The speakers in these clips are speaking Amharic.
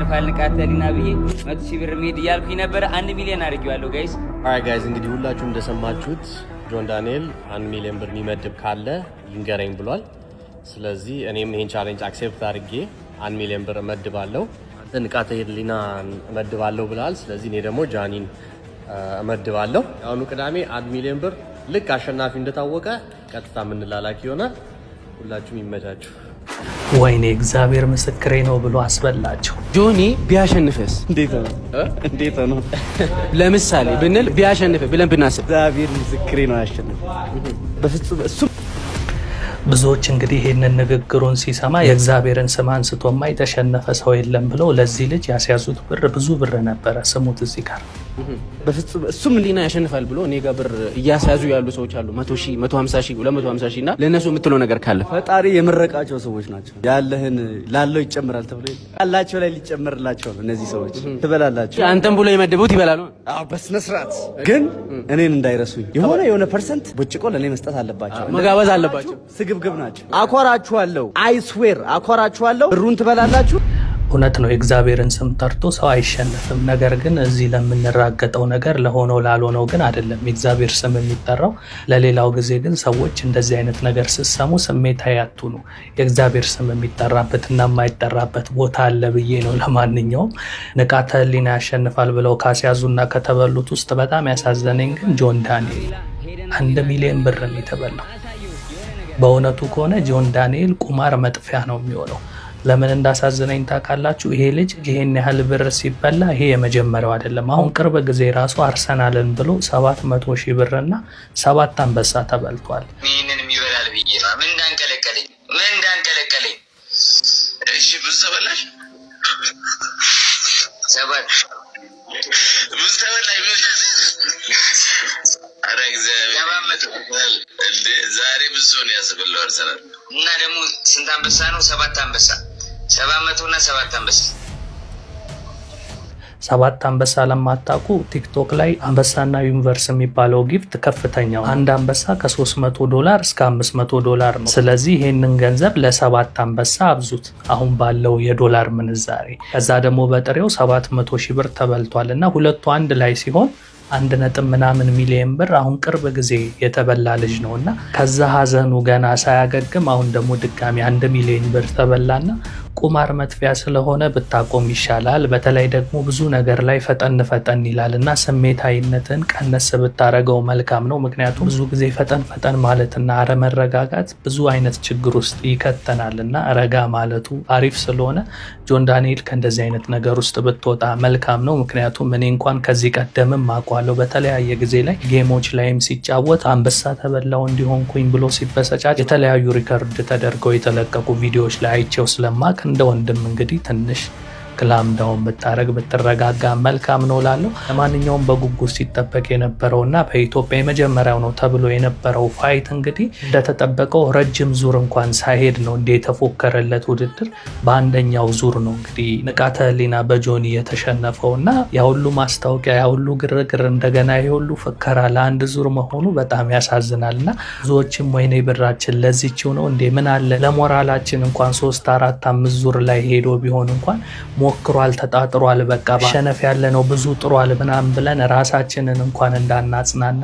ያሸንፋል ንቃተ ህሊና ብዬ 100,000 ብር መሄድ እያልኩኝ ነበረ። 1 ሚሊዮን አድርጌዋለሁ guys። Alright guys፣ እንግዲህ ሁላችሁ እንደሰማችሁት ጆን ዳንኤል 1 ሚሊዮን ብር የሚመድብ ካለ ይንገረኝ ብሏል። ስለዚህ እኔም ይሄን challenge accept አድርጌ 1 ሚሊዮን ብር እመድባለሁ። አንተ ንቃተ ህሊና እመድባለሁ ብለሃል። ስለዚህ እኔ ደግሞ ጃኒን እመድባለሁ። አሁኑ ቅዳሜ 1 ሚሊዮን ብር ልክ አሸናፊ እንደታወቀ ቀጥታ የምንላላክ ይሆናል። ሁላችሁም ይመቻችሁ። ወይኔ፣ እግዚአብሔር ምስክሬ ነው ብሎ አስበላቸው። ጆኒ ቢያሸንፍስ? እንዴት ነው? እንዴት ነው? ለምሳሌ ብንል፣ ቢያሸንፍ ብለን ብናስብ? እግዚአብሔር ምስክሬ ነው፣ አያሸንፍ በፍጹም እሱ። ብዙዎች እንግዲህ ይህንን ንግግሩን ሲሰማ የእግዚአብሔርን ስም አንስቶማ የተሸነፈ ሰው የለም ብለው ለዚህ ልጅ ያስያዙት ብር ብዙ ብር ነበረ። ስሙት እዚህ ጋር። በፍጹም እሱም። ህሊና ያሸንፋል ብሎ እኔ ጋር ብር እያስያዙ ያሉ ሰዎች አሉ። 100,000፣ 150,000፣ 250,000 እና ለእነሱ የምትለው ነገር ካለ? ፈጣሪ የመረቃቸው ሰዎች ናቸው። ያለህን ላለው ይጨምራል ተብሎ ያላቸው ላይ ሊጨመርላቸው ነው። እነዚህ ሰዎች ትበላላቸው። አንተም ብሎ የመደቡት ይበላሉ። አዎ፣ በስነ ስርዓት ግን እኔን እንዳይረሱኝ የሆነ የሆነ percent ቦጭቆ ለእኔ መስጠት አለባቸው። መጋበዝ አለባቸው። ስግብግብ ናቸው። አኮራችኋለሁ። I swear አኮራችኋለሁ። ብሩን ትበላላችሁ። እውነት ነው፣ የእግዚአብሔርን ስም ጠርቶ ሰው አይሸነፍም። ነገር ግን እዚህ ለምንራገጠው ነገር፣ ለሆነው ላልሆነው ግን አይደለም የእግዚአብሔር ስም የሚጠራው። ለሌላው ጊዜ ግን ሰዎች እንደዚህ አይነት ነገር ስትሰሙ ስሜታዊ አትሁኑ። የእግዚአብሔር ስም የሚጠራበትና የማይጠራበት ቦታ አለ ብዬ ነው። ለማንኛውም ንቃተ ህሊና ያሸንፋል ብለው ካስያዙና ከተበሉት ውስጥ በጣም ያሳዘነኝ ግን ጆን ዳንኤል 1 ሚሊዮን ብር ነው የተበላው። በእውነቱ ከሆነ ጆን ዳንኤል ቁማር መጥፊያ ነው የሚሆነው። ለምን እንዳሳዘነኝ ታውቃላችሁ? ይሄ ልጅ ይሄን ያህል ብር ሲበላ ይሄ የመጀመሪያው አይደለም። አሁን ቅርብ ጊዜ ራሱ አርሰናልን ብሎ 700,000 ብር እና ሰባት አንበሳ ተበልቷል። ይህንን የሚበላል ብዬ ነው። ምን እንዳንቀለቀለኝ፣ ምን እንዳንቀለቀለኝ። እሺ፣ ብዙ ተበላሽ። ሰባት። ብዙ ተበላሽ። ኧረ እግዚአብሔር! 700። እንዴ፣ ዛሬ ብዙ ሰው ነው ያስበላው አርሰናል። እና ደግሞ ስንት አንበሳ ነው? ሰባት አንበሳ፣ 700 እና ሰባት አንበሳ። ሰባት አንበሳ ለማታውቁ ቲክቶክ ላይ አንበሳና universe የሚባለው gift ከፍተኛው አንድ አንበሳ ከ300 ዶላር እስከ 500 ዶላር ነው። ስለዚህ ይሄንን ገንዘብ ለሰባት አንበሳ አብዙት አሁን ባለው የዶላር ምንዛሬ። ከዛ ደግሞ በጥሬው 700 ሺህ ብር ተበልቷል እና ሁለቱ አንድ ላይ ሲሆን አንድ ነጥብ ምናምን ሚሊየን ብር አሁን ቅርብ ጊዜ የተበላ ልጅ ነው እና ከዛ ሀዘኑ ገና ሳያገግም አሁን ደግሞ ድጋሚ 1 ሚሊዮን ብር ተበላና ቁማር መጥፊያ ስለሆነ ብታቆም ይሻላል። በተለይ ደግሞ ብዙ ነገር ላይ ፈጠን ፈጠን ይላል እና ስሜታዊነትን ቀነስ ብታረገው መልካም ነው። ምክንያቱም ብዙ ጊዜ ፈጠን ፈጠን ማለትና አለመረጋጋት ብዙ አይነት ችግር ውስጥ ይከተናል እና ረጋ ማለቱ አሪፍ ስለሆነ ጆን ዳንኤል ከእንደዚህ አይነት ነገር ውስጥ ብትወጣ መልካም ነው። ምክንያቱም እኔ እንኳን ከዚህ ቀደምም አውቀዋለሁ፣ በተለያየ ጊዜ ላይ game ኦች ላይም ሲጫወት አንበሳ ተበላው እንዲሆንኩኝ ብሎ ሲበሰጫጭ የተለያዩ record ተደርገው የተለቀቁ ቪዲዮዎች ላይ አይቼው ስለማቅ እንደ ወንድም እንግዲህ ትንሽ calm down ብታረግ፣ ብትረጋጋ መልካም ነው ላለው። ለማንኛውም በጉጉት ሲጠበቅ የነበረው እና በኢትዮጵያ የመጀመሪያው ነው ተብሎ የነበረው fight እንግዲህ እንደተጠበቀው ረጅም ዙር እንኳን ሳይሄድ ነው እንደ የተፎከረለት ውድድር በአንደኛው ዙር ነው እንግዲህ ንቃተ ህሊና በጆኒ የተሸነፈው እና ያሁሉ ማስታወቂያ፣ ያሁሉ ግርግር፣ እንደገና የሁሉ ፍከራ ለአንድ ዙር መሆኑ በጣም ያሳዝናል እና ብዙዎችም ወይኔ ብራችን ለዚችው ነው እንዴ? ምን አለ ለሞራላችን እንኳን ሶስት፣ አራት፣ አምስት ዙር ላይ ሄዶ ቢሆን እንኳን ሞክሯል፣ ተጣጥሯል፣ በቃ ሸነፍ ያለ ነው፣ ብዙ ጥሯል ምናምን ብለን ራሳችንን እንኳን እንዳናጽናና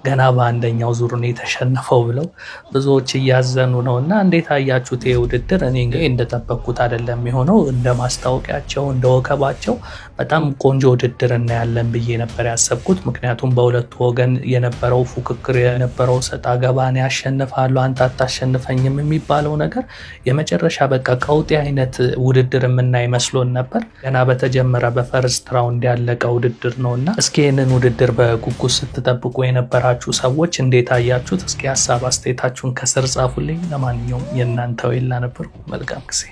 ገና በአንደኛው ዙር ነው የተሸነፈው ብለው ብዙዎች እያዘኑ ነው። እና እንዴት አያችሁት ይሄ ውድድር? እኔ እንግዲህ እንደጠበቅኩት አይደለም የሆነው። እንደ ማስታወቂያቸው፣ እንደ ወከባቸው በጣም ቆንጆ ውድድር እናያለን ብዬ ነበር ያሰብኩት። ምክንያቱም በሁለቱ ወገን የነበረው ፉክክር፣ የነበረው ሰጣ ገባን ያሸንፋሉ፣ አንተ አታሸንፈኝም የሚባለው ነገር የመጨረሻ በቃ ቀውጤ አይነት ውድድር የምናይ መስሎን ነበር። ገና በተጀመረ በ first round ያለቀ ውድድር ነው እና እስኪ ይህንን ውድድር በጉጉት ስትጠብቁ የነበራችሁ ሰዎች እንዴት አያችሁት? እስኪ ሀሳብ አስተያየታችሁን ከስር ጻፉልኝ። ለማንኛውም የእናንተው የላ ነበርኩ። መልካም ጊዜ።